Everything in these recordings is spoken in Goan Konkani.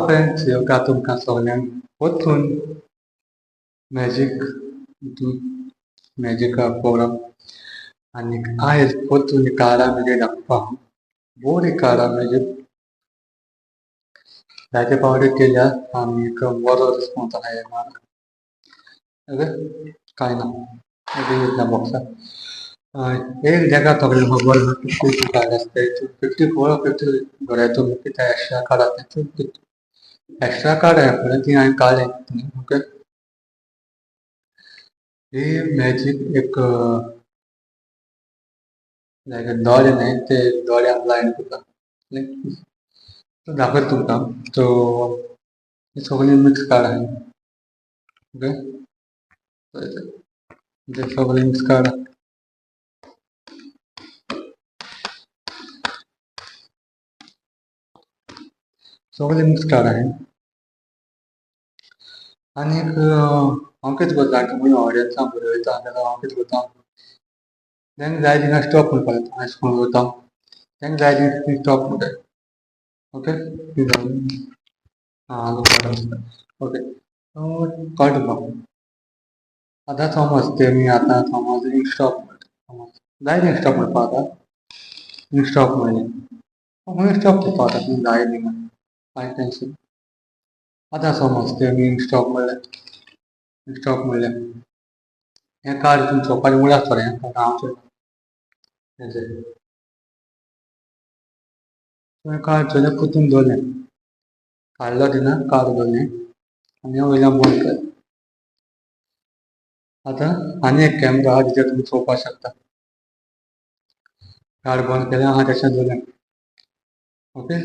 फ्रेंड्स, योगा तुमकां सगल्यांक परतून मॅजीक मॅजीक प्रोग्राम आनी आयज परतून कारा मॅजीक दाखोवपा. बरी कारा मॅजीक जायते फावटी केल्या आनी एक बरो रिस्पॉन्स आहा ह्या. ओके, कांय ना ना बॉक्साक एक जागा सगळें खबर आहा 52 कार्ड आसता, 54 50 बरें तुमी कितें एक्स्ट्रा कार्ड आसता, एक्स्ट्रा कार्ड आहा पळय ती हांवें काडलें. ओके, ही मॅजीक एक लायक दोळे न्हय ते दोळ्यांक ब्लायंड करता दाखयता तुमकां. सो ही सगळी मिक्स कार्ड आहा. ओके, सगळी मिक्स कार्ड, सगळे मिक्स कार्ड आहे. आनी एक हांव कितें करता, तुमी ऑडियन्सांक बरयता जाल्यार हांव कितें करता, तांकां जाय थिंगा स्टॉप म्हणपाक जाता. अशें करून वता, तांकां जाय थिंगा स्टॉप म्हणटाय. ओके, आं ओके, कळटा तुमकां. आतां समज तेमी आतां समज एक स्टॉप म्हणटा, जाय थिंगा स्टॉप म्हणपाक जाता. स्टॉप म्हणलें, खंय स्टॉप करपा जाता, तुमी जाय थिंगा, कांय टेन्शन. आतां समज तेमी स्टॉप म्हणलें, स्टॉप म्हणलें, हें कार्ड तुमी चोवपाचें मुळां आसतलें. हें कार्ड हांव चोयता, हें कार्ड चोयलें, परतून दवरलें, काडलो तेन्ना कार्ड दवरलें आनी वयल्यान बंद केलें. आतां आनी एक कॅमरा आहा जिचेर तुमी चोवपाक शकता. कार्ड बंद केलें आहा तशें दवरलें. ओके,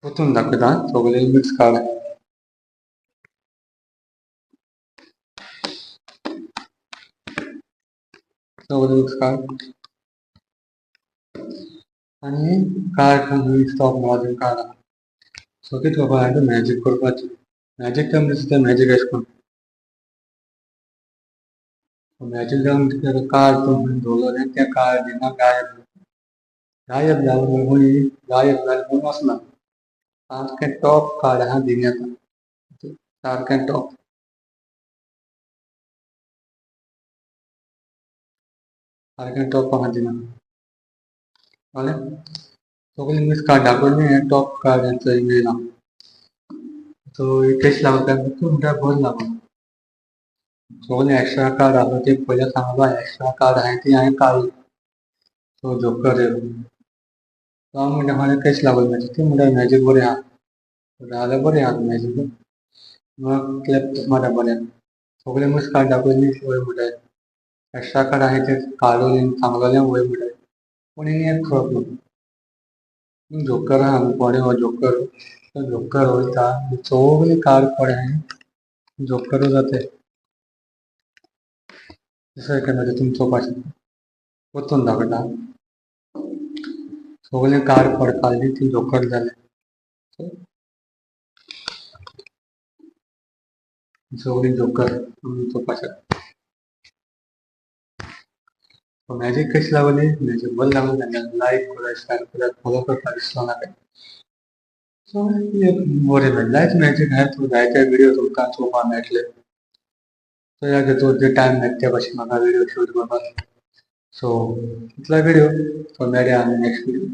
परतून दाखयता, सगळें मिक्स कार्ड, सगळें मिक्स कार्ड आनी कार्ड स्टॉप म्हणा कार्ड आहा. सो कितें करपा जाय, मॅजीक करपाचें. मॅजीक तें दिसता मॅजीक अशें करून मॅजीक जावन कार्ड दवरलें, तें कार्ड जेन्ना गायब गायब जालें म्हणून गायब जालें म्हणून वचना, सारकें टॉप कार्ड आहा दिना, सारकें टॉप सारकें टॉप आहा दिना. कळ्ळें? सगळें मिक्स कार्ड दाखयलें, हें टॉप कार्ड हें येयलां. सो कशें लागता तूं म्हणटा, बरें लागून सगळें एक्स्ट्रा कार्ड आसा ते पयलीं सांगला, एक्स्ट्रा कार्ड आहाय ती हांवें काडली. सो जोकर येयलो, हांव म्हणटा हांवें कशें लागलो मॅजीक, ती म्हणटा मॅजीक बरें आहा जाल्यार बरें आहा मॅजीक. मग क्लॅप मारता बरें, सगळें मिक्स कार्ड दाखयली वयर म्हणटाय एक्स्ट्रा कार्ड आहाय ते काडलें सांगलेलें वयर म्हणटाय. पूण एक प्रॉब्लम, जोकर आहा न्हू हो जोकर, तो जोकर वयता सगळीं कार्ड पडे आहाय जोकर जाता. दुसरें कॅमेरा तुमी चोवपाक शकता, परतून दाखयता, सगळीं कार्ड पड काडली ती जोकर जाले. सगळीं जोकर तुमी चोवपाक शकता. मॅजीक कशी लागली, मॅजीक बरें लागली जाल्यार लायक करात, शेअर करात, फॉलो करपाक विसरो नाका. सो एक बरें जायते मॅजीक आहा, जायते व्हिडियो तुमकां चोवपाक मेळटले. सो ह्या घेतो टायम मेळटा त्या भाशेन म्हाका व्हिडियो शूट करपाक. सो इतलो व्हिडियो, सो मेळया आनी नेक्स्ट व्हिडियो.